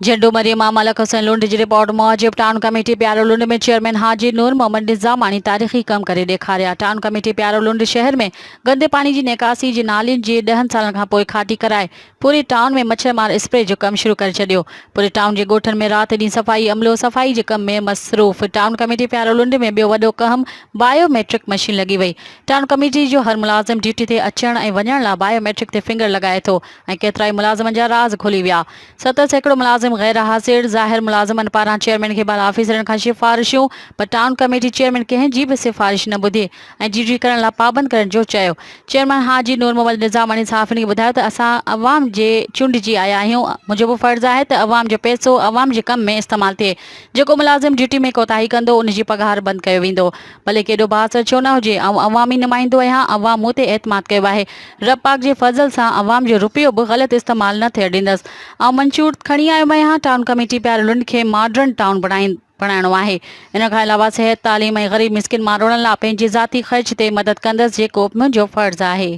جهنڊو مري مان ملڪ حسين لنڊ جي رپورٽ موجب town committee Piyaro Lund ۾ chairman Haji Noor Muhammad Nizamani تاريخي ڪم ڪري ڏيکاريا. ٽائون ڪميٽي پيارو لنڊ شهر ۾ گندي پاڻي جي نيڪاسي جي نالين جي ڏهن سالن کان پوء کاٽي ڪرائي پوري ٽائون ۾ مڇر مار اسپري جو ڪم شروع ڪري ڇڏيو. پوري ٽائون جي ڳوٺن ۾ رات ڏينهن صفائي عملو صفائي جي ڪم ۾ مصروف. ٽائون ڪميٽي پيارو لنڊ ۾ ٻيو وڏو ڪهم بايو ميٽرڪ مشين لڳي وئي. ٽائون ڪميٽي جو هر ملازم ڊيوٽي تي اچڻ ۽ وڃڻ لا بايو ميٽرڪ تي فنگر لڳائي ٿو ۽ ڪيترائي ملازمن جا راز کلي ويا. 70% ملازم غير حاضر، ظاهر ملازمن پاران چيئرمين کي بالا آفيسرن کان سفارشون پر ٽائون ڪميٽي چيئرمين ڪنهن جي به سفارش نه ٻڌي ۽ ڊيوٽي ڪرڻ لا پابند ڪرڻ جو چيو. چيئرمين حاجي نور محمد نظاماڻي صحافين کي ٻڌايو ته اسان عوام جي چونڊجي آيا آهيون منهنجو به فرض آهي ته عوام جو پئسو عوام جي ڪم ۾ استعمال ٿئي جيڪو ملازم ڊيوٽي ۾ ڪوتاهي ڪندو ان جي پگهار بند ڪيو ويندو ڀلي ڪيڏو بااثر ڇو نه هجي، آئون عوامي نمائندو آهيان، عوام مون تي اعتماد ڪيو آهي، رب پاڪ جي فضل سان عوام جو رپيو به غلط استعمال نه ٿيڻ ڏيندس. آئون منشور کڻي آيو آهيان، ٽائون ڪميٽي پياري لنڊ کي ماڊرن ٽائون بڻائڻو آهي. ان کان علاوه صحت، تعليم ۽ غريب مسڪين ماروئڙن لا پنهنجي ذاتي خرچ تي مدد ڪندس جيڪو منهنجو فرض آهي.